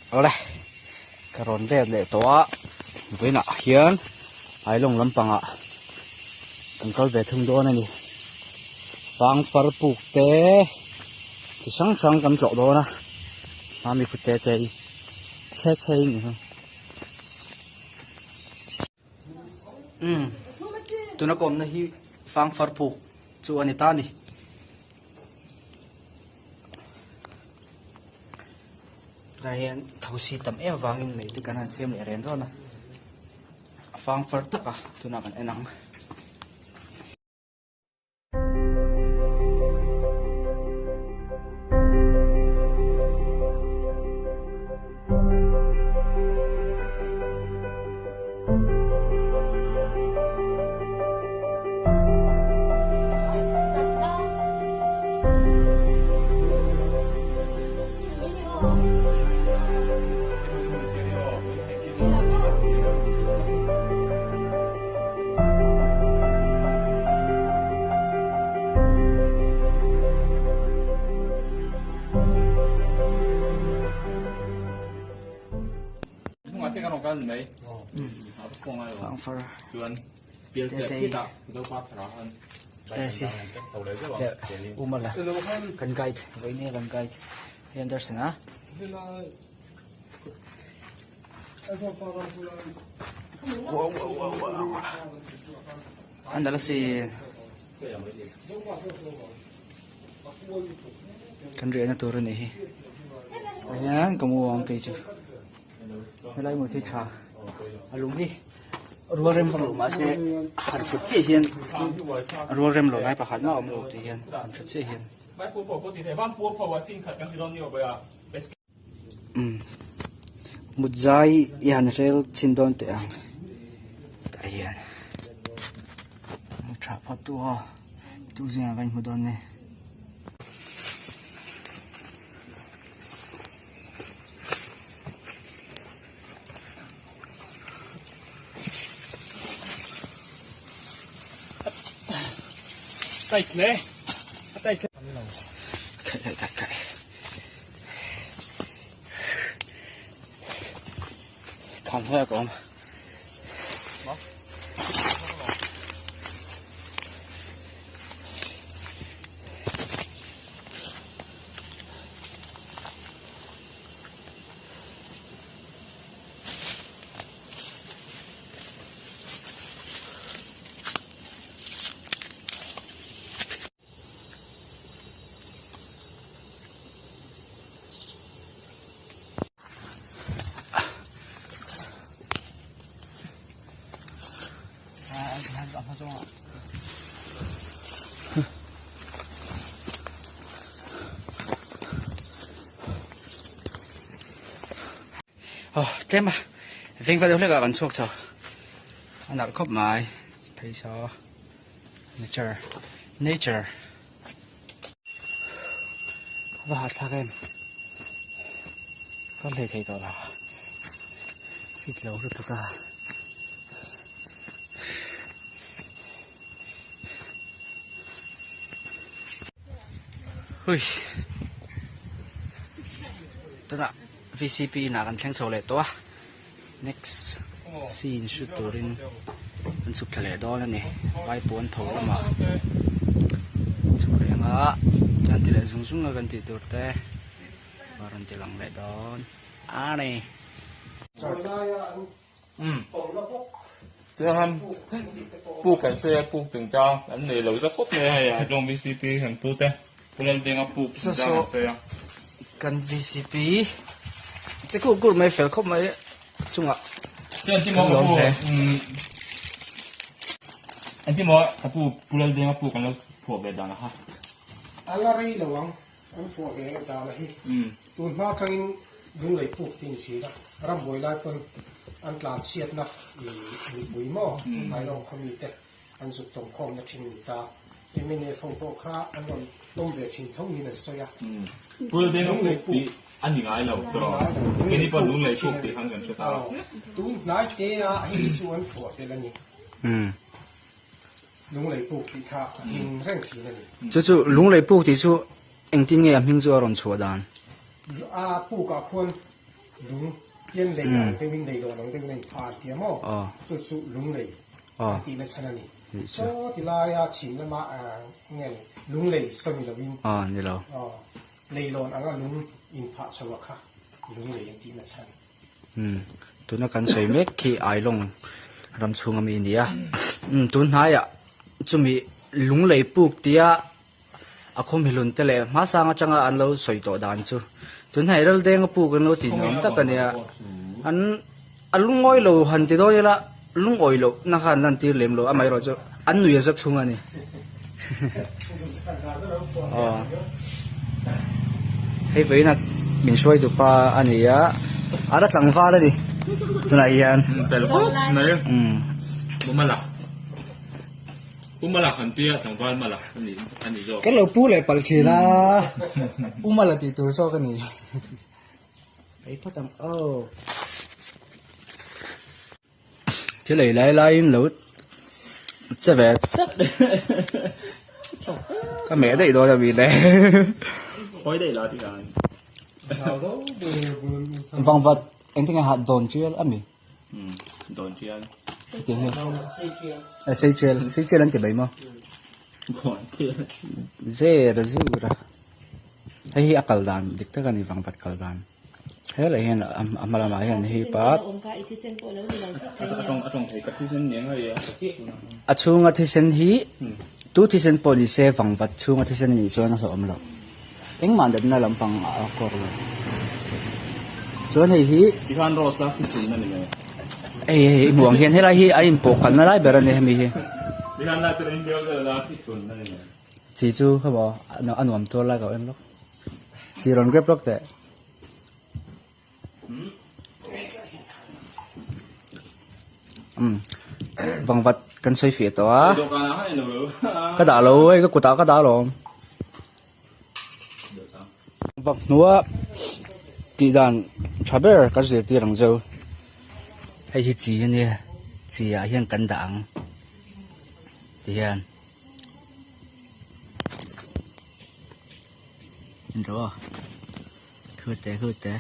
Awle ka rawn let leh tawh a vawiinah hian Ailawng lampangah kan kal ve thung dawn a ni Fangfar puk te chi hrang hrang kan tlawh dawn a mami khut te te hi chhe chhe in umm tuna kawmna hi Fangfar puk chu a ni ta a ni. Tunah hian thosi tam em avangin mei te kan han chhem leh ren rawn a a fang far tak a tunah kan en ang. Umala kan guide vawiin kan guide Henderson a wow wow wow wow an dala si kan riahna tur a nih hi tah hian ka mu ang kei chu helai hmuh hi tha a lung hi rual rem vak lo mahse han thut chiah hian rual rem lo lai pakhat mah a awm lo tih hian han thut chiah hian. Umm mut zai i han rel chhin dawn teh ang tah hian tha phawt tu aw tu zingah kan inhmu dawn nia. Khai khai khai khai. Kham hnuaiah ka awm. Tlem a veng vel deuh hlek ah kan chhuak chho a nalh khawp mai phei saw nature nature va hahthlak em ka hlei thei tawh lo fit lo lutuk a. Hui tunah vcp inah kan thleng chho leh tawh a next scene shoot turin kan chhuk thla leh dawn a ni vaipawn tho lamah chhuk reng a kan ti leh zung zung a kan tih tur te a rawn ti lang leh dawn a ni. Chuan puk kan sawi a puk chungchang an nei lo zak khawp mai a hei ah chuan vcp kan pu te Pu Laldenga puk chungchang an sawi a. Kan vcp che kur kur mai fel khawp mai chungah Chuan ti maw ka pu an ti maw ka pu Pu Laldenga puk an lo phuah ve dan a ha. A la rei lo ang. An phuah ve dan a hi. Tun hma atangin Lunglei puk tih ni thin a, rambuai lai pawn an tlan chhiatna i mipui maw Ailawng khaw mite an zuk tawm khawmna thin a ni ta. MNF ho pawh kha an rawn tawm ve thin tho niin an sawi a. Puldenga puk tih a ni ngai lo tawh. Keini pawh Lunglei puk tih khan kan hre ta. Tun hnai te a hei hi chu an phuah tel a ni. Lunglei puk tih kha a hming reng thin a ni. Chu chu Lunglei puk tih chu engtin nge a hming chu a rawn chhuah dan? A pukah khuan Lung pian lei ang deuhin lei dawn ang deuhin a inphah an ti a maw? Chu chu lunglei an tihna chhan a ni. Saw ti laia chhim lama nge ni lunglei saw ni loin leilawn anga lung inphah chho a kha lunglei an tihna chhan. Tuna kan sawi mek khi Ailawng ram chhung ami a ni a. Tun hnaiah chumi lunglei puk tia A khawmhilun te leh hmasang atanga an lo sawi tawh dan chu tunhnai Raldenga puk an lo tih nuam tak a nia. An a lungawi lo han ti dawn ila lungawi loh na kha an lantir lem lo amaherawh chu an nui a za thung a ni. Aw hei vawiin a min hruai dupa a ni a, a la tlangval a ni tunah hian. Fel khawp mai. Mumala. Pu Mala han tia tlangval Mala a ni a ni zawk. Kan lo pu leh palh thin a, Pu Mala tih tur zawk a ni. Ei phawt ang aw. Thil ei lai laiin lo che ve sep. Ka meh daih dawn a mi le. Khawi daih la tih khan. Vangvat engtin nge hat dawn tial a mi? Dawn tial. Hetiang hi. A sei tial, sei tial an ti mai maw? Dawn tial. Zera zura. Hei hi a kal dan dik tak a ni vangvat kal dan. He leh hian a hma lamah hian hi pa. A chhunga thisen hi tu thisen pawh ni se vangvat chhunga thisen a nih chuan a hlauhawm loh. Engmah natna lampang a kawr lo. Chuan hei hi Tikhan rose la thisen a ni mai. Hei hei i hmuh ang hian helai hi a inpawh kalna lai ber a ni hemi hi. Tikhan la tir inbial vel la thisen a ni mai. Chi chu kha maw a nuam tuar lai ka awm lawk. Chi rawn grep lawk teh. Umm vangvat kan sawi fiah tawh a. Ka dah lo hei ka kutah ka dah alawm. Vak hnua tih dan tha ber kan zirtir ang zo. Hei hi chi a nia chi ah hian kan dah ang ti hian. Englo khute khute.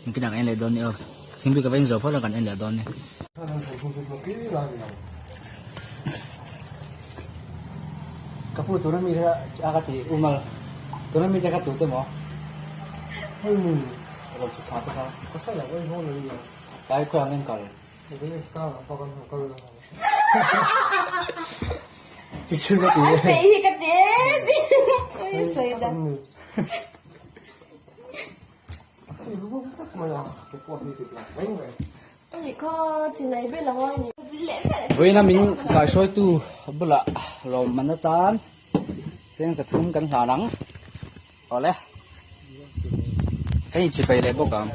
Engtin ah kan en leh dawn ni aw thingpui ka va in zawh phawt a kan en leh dawn ni. Ka pu tuna mi kha a ka ti umal tuna mi te kha tute maw? Rawn chhuk thla te kha. Tlai khawi ang en kal. Ti chu ka ti. Ai hi ka ti. Sawi da. Ani kha chinai vel ang ani. Vawiina min kaihruaitu bulah lawmman atan cheng zathum kan hlan ang. Awle. Kan inchipei leh bawk ang.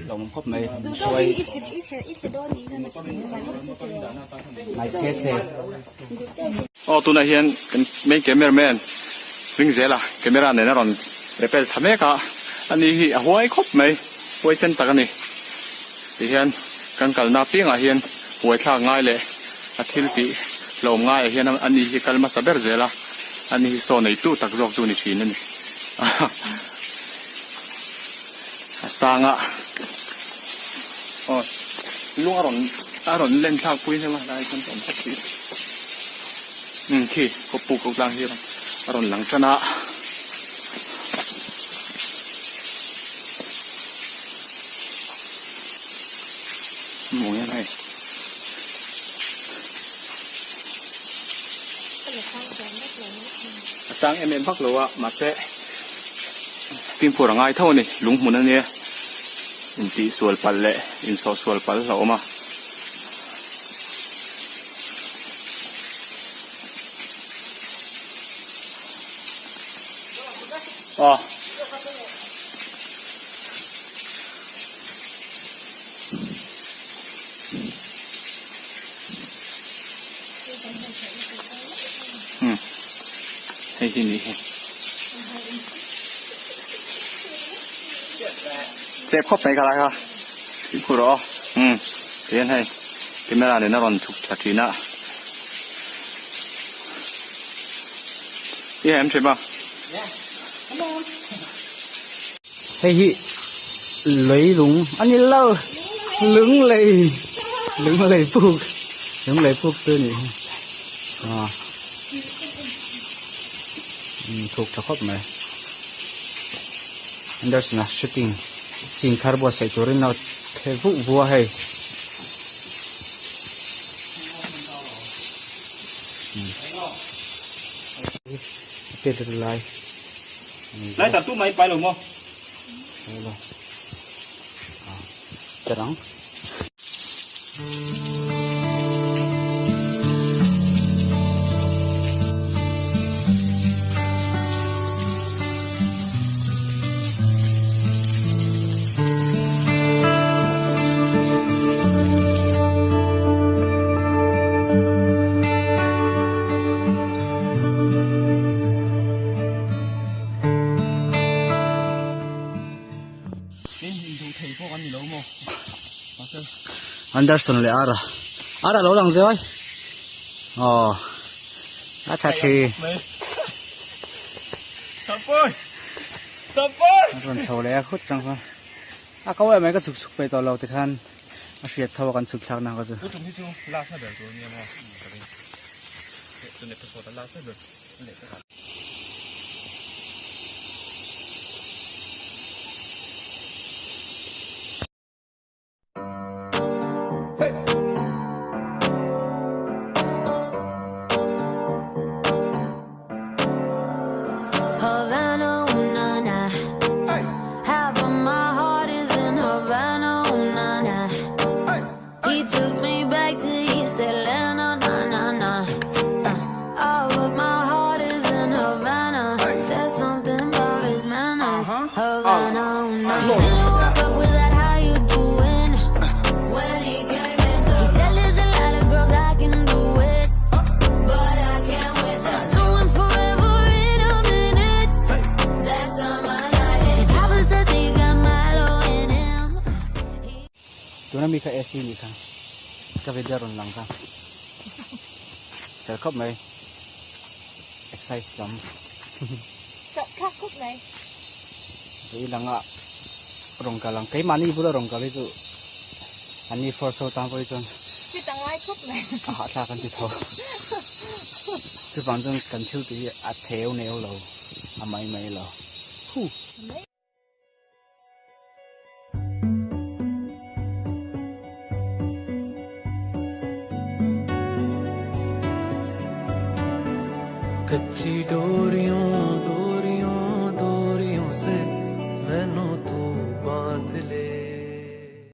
Lawmawm khawp mai. Hruai. Ngai che che. Aw tunah hian kan main cameraman ring zela camera nen a rawn repel thla mek a ani hi a huai khawp mai huai sen tak a ni tihian kan kalna apiangah hian huai thlak ngai leh a thil tih hlawm ngaiah hian ani hi kal hmasa ber zel a ani hi saw neitu tak zawk chu a ni thin a ni a sanga aw lung a rawn a rawn len thlak pui hleuh a helai chuan ka awm tlat si umm khi kawppuk ko tlang hi a rawn lang tan a. Hmuh hian hei a sang em em vak lo a mahse fimkhur a ngai tho a ni lung hmun a nia intih sual palh leh insawh sual palh a awm a. Aw. Hmm. Hei hi ni hi. Chep khawp mai kha lai kha. Fimkhur rawh aw. Hmm. Tihian hei camera nen a rawn chhuk thla thin a. I hem thin a. Hei hi leilung a ni lo lunglei lunglei puk lunglei puk chu a nih hi ah thuk tha khawp mai Anderson a shooting scene thar buatsaih turin a the vuh vuh a hei. Lai Lai tar tu mai pai lo maw? Lo. Terang. Anderson leh Ara Ara lo lang zeu ai aw a tha thi a rawn chho leh a khut tang khan a ko em mai ka chhuk chhuk peih tawh lo tikhan a hriat tho a kan chhuk thlak na kha chu. Tuna mi kha AC nih kha ka video rawn lang kha fel khawp mai exercise lam Chauh thlak khawp mai. Vei langa rawn kal ang keimahni bula rawn kal hi chu an ni force ho tan pawh hi chuan Fit a ngai khawp mai. A hahthlak an ti tho. Chuvang chuan kan thil tih hi a theu neu lo a mai mai lo. Huh.